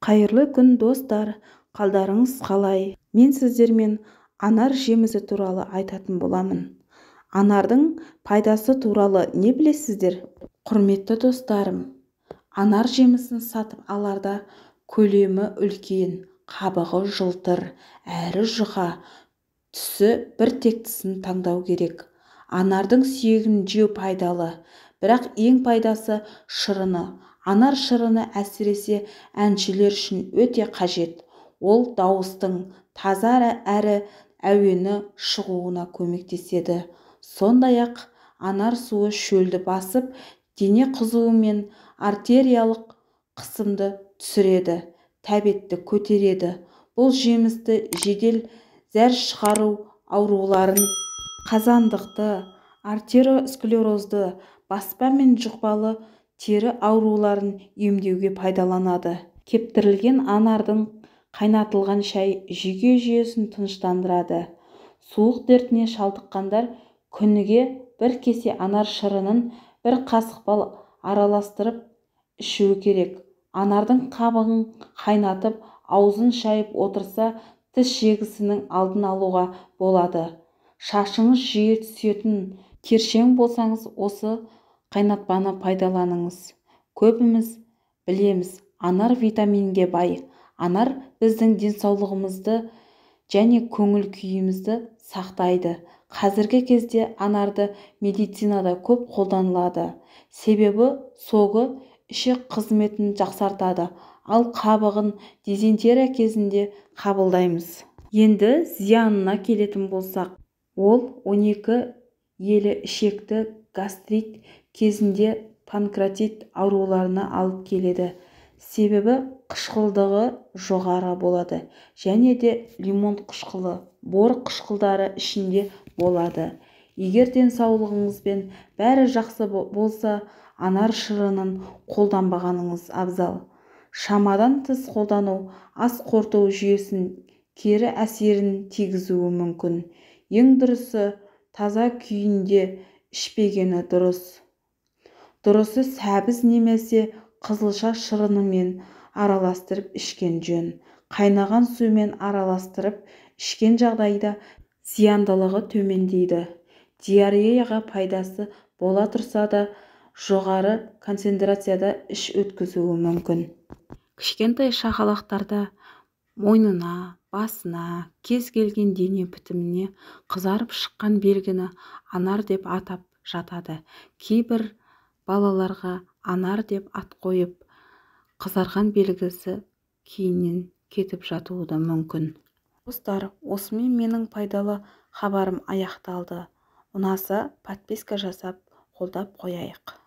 Қайырлы күн, достар! Қалдарыңыз қалай? Мен сіздермен анар жемісі туралы айтатын боламын. Анардың пайдасы туралы не білесіздер? Құрметті достарым, анар жемісін сатып аларда көлемі үлкен, қабығы жылтыр әрі жұқа, түсі біртектісін таңдау керек. Анардың сүйегін жеу пайдалы, бірақ ең пайдасы шырыны. Анар шырыны әсіресе әншілер үшін өте қажет. Ол дауыстың таза әрі әуенді шығуына көмектеседі. Сондай-ақ анар суы шөлді басып, дене қызуы мен артериялық қысымды түсіреді, тәбетті көтереді. Бұл жемісті жедел зәр шығару ауруларын, қазандықты, артериосклерозды, баспа мен жұқпалы тері ауруларын емдеуге пайдаланады. Кептірілген анардан қайнатылған шай жүйке жүйесін тыныштандырады. Суық дертіне шалдыққандар күніге бір кесе анар шырынын бір қасық бал араластырып ішуі керек. Анардың қабығын қайнатып, аузын шайып отырса, тіс жегісінің алдын алуға болады. Шашыңыз жиі түсетін, тершең болсаңыз, осы қайнатпаны пайдаланыңыз. Көбіміз білеміз, анар витаминге бай. Анар біздің денсаулығымызды және көңіл күйімізді сақтайды. Қазіргі кезде анарды медицинада көп қолданылады. Себебі согы ішек қызметін жақсартады, ал қабығын дизентерия кезінде қабылдаймыз. Енді зиянына келетін болсақ, ол 12 елі ішекті гастрит кезінде панкреатит ауруларына алып келеді. Себебі қышқылдығы жоғары болады және де лимон қышқылы, бор қышқылдары ішінде болады. Егер денсаулығыңызбен бәрі жақсы болса, анар шырынын қолданбағаныңыз абзал. Шамадан тыс қолдану ас қорыту жүйесін кері әсерін тигізуі мүмкін. Ең дұрысы таза күйінде ішпегені дұрыс. Дұрысы сәбіз немесе қызылша шырынымен араластырып ішкен жөн. Қайнаған сумен араластырып ішкен жағдайда зияндылығы төмендейді. Диареяға пайдасы бола тұрса да, жоғары концентрацияда іш өткізуі мүмкін. Кішкентай шақалақтарда мойнына, басына, кез келген дене бітіміне қызарып шыққан белгіні анар деп атап жатады. Кейбір балаларға анар деп ат қойып, қызарған белгісі кейіннен кетіп жатуы да мүмкін. Достар, осымен менің пайдалы хабарым аяқталды. Ұнаса, подписка жасап, қолдап қояйық.